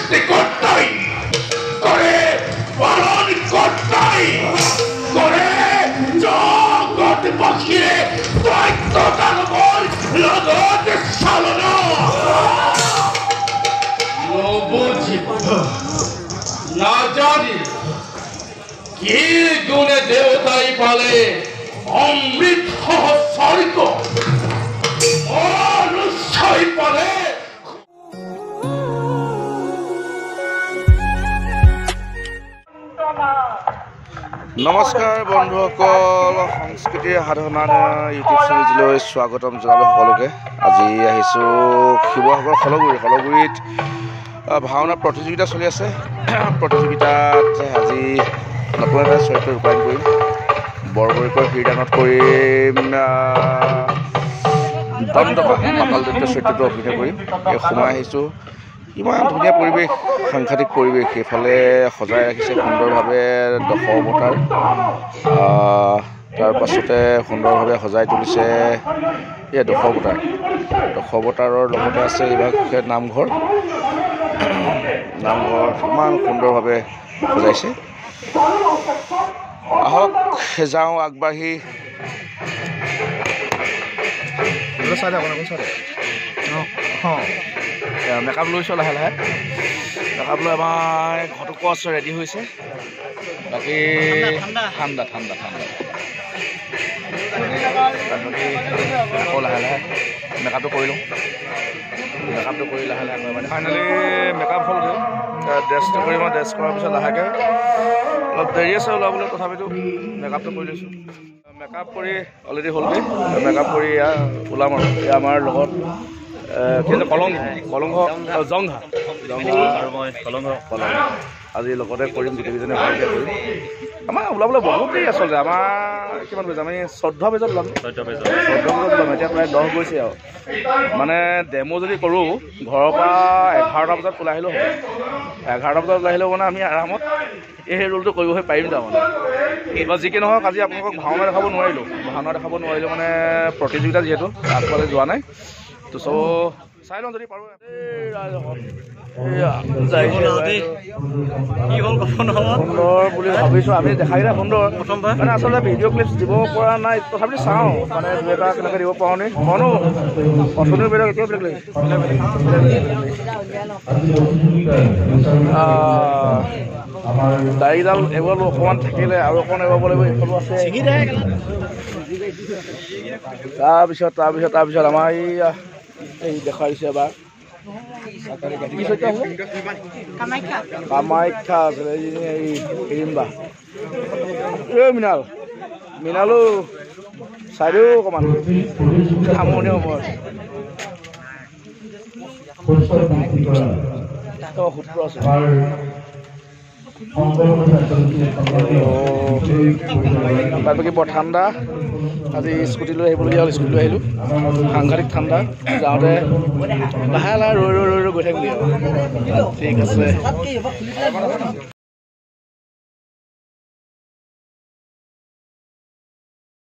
সৃষ্টিকর্তাই করে, পালন কর্তাই করে, জগৎবাসীরে দৈত্য দানবর লগত চালনা নবুঝি না জানি কি গুণে দেবতাই পালে অমৃত সহ স্বর্গ, মনুষ্যই পালে। নমস্কাৰ বন্ধুসকল, সংস্কৃতিৰ সাধনা ইউটিউব চেনেললৈ স্বাগতম জনালোঁ সকলোকে। আজি আহিছোঁ শিৱসাগৰ শলগুৰি। শলগুৰিত ভাওনা প্ৰতিযোগিতা চলি আছে। প্ৰতিযোগিতাত আজি নতুন এটা চৰিত্ৰ ৰূপায়ণ কৰিম। বৰবৰীকৰ শিৰদানত কৰিম দণ্ডপা পাতাল দৈত্য চৰিত্ৰটো অভিনয় কৰিম। এই সোমাই আহিছোঁ, ইমান ধুনীয়া পৰিৱেশ, সাংঘাতিক পৰিৱেশ। এইফালে সজাই ৰাখিছে সুন্দৰভাৱে দশ অৱতাৰ, তাৰ পাছতে সুন্দৰভাৱে সজাই তুলিছে এই দশ অৱতাৰ। দশ অৱতাৰৰ লগতে আছে এইভাগ নামঘৰ। নামঘৰ ইমান সুন্দৰভাৱে সজাইছে। আহক যাওঁ আগবাঢ়ি। মেকআপ লৈছোঁ লাহে লাহে, মেকআপ লৈ আমাৰ ঘটকচ ৰেডি হৈছে। বাকী ঠাণ্ডা ঠাণ্ডা ঠাণ্ডা। বাকী আকৌ লাহে লাহে মেকআপটো কৰি লওঁ। মেকআপটো কৰি লাহে লাহে মানে ফাইনেলি মেকআপ হ'লগৈ। ড্ৰেছটো কৰি মই ড্ৰেছ কৰাৰ পিছত লাহেকৈ অলপ দেৰি আছে ওলাবলৈ, তথাপিতো মেকআপটো কৰি লৈছোঁ। মেকআপ কৰি অলৰেডি হ'লগৈ। মেকআপ কৰি এয়া ওলাম আৰু। এয়া আমাৰ লগত কিন্তু কলংঘ কলংঘ জংঘা জংঘা আৰু মই কলংঘ কলংঘ আজি লগতে কৰিম, গোটেইকেইজনে ভালকৈ কৰিম। আমাৰ ওলাবলৈ বহুত দেৰি আচলতে। আমাৰ কিমান বজাত? আমি 14 বজাত ওলাম। 14 বজাত 14 বজাত ওলাম। এতিয়া প্ৰায় 10 গৈছে আৰু। মানে ডেমো যদি কৰোঁ, ঘৰৰ পৰা 11টা বজাত ওলাই আহিলেও হ'ব। 11টা বজাত ওলাই আহিলেও মানে আমি আৰামত এই ৰোলটো কৰিবহে পাৰিম তাৰমানে। বা যি কি নহওক, আজি আপোনালোকক ভাওনা দেখাব নোৱাৰিলোঁ। ভাওনা দেখাব নোৱাৰিলোঁ মানে প্ৰতিযোগিতা যিহেতু আগফালে যোৱা নাই। তো চ' চাই লওঁ যদি পাৰোঁ। সুন্দৰ বুলি ভাবিছোঁ আমি, দেখাকেইটা সুন্দৰ। মানে আচলতে ভিডিঅ' ক্লিপছ দিব পৰা নাই, তথাপিতো চাওঁ মানে দুই এটা কেনেকৈ দিব পাৰোঁ নি। মনো অথনিও বেলেগ, এতিয়াও বেলেগ লাগিছে। দাড়িডাল এবাৰ অকণমান থাকিলে আৰু অকণমান এবাব লাগিব। এইফালো আছে। তাৰপিছত তাৰপিছত আমাৰ এই দেখুৱাই দিছে এবাৰ কি চৰিত্ৰ আছিলে? কামাখ্যা আছিলে। এই হিৰিম্বা। এই মৃণাল, মৃণালো চাই দিও অকণমান সামৰণি সময়ত। সূত্ৰ আছে। তাত বাকী বৰ ঠাণ্ডা। আজি স্কুটি লৈ আহিবলগীয়া হ'ল, স্কুটি লৈ আহিলোঁ। সাংঘাতিক ঠাণ্ডা। যাওঁতে লাহে লাহে ৰৈ ৰৈ ৰৈ ৰৈ গৈ থাকিবলগীয়া হ'ল। ঠিক আছে।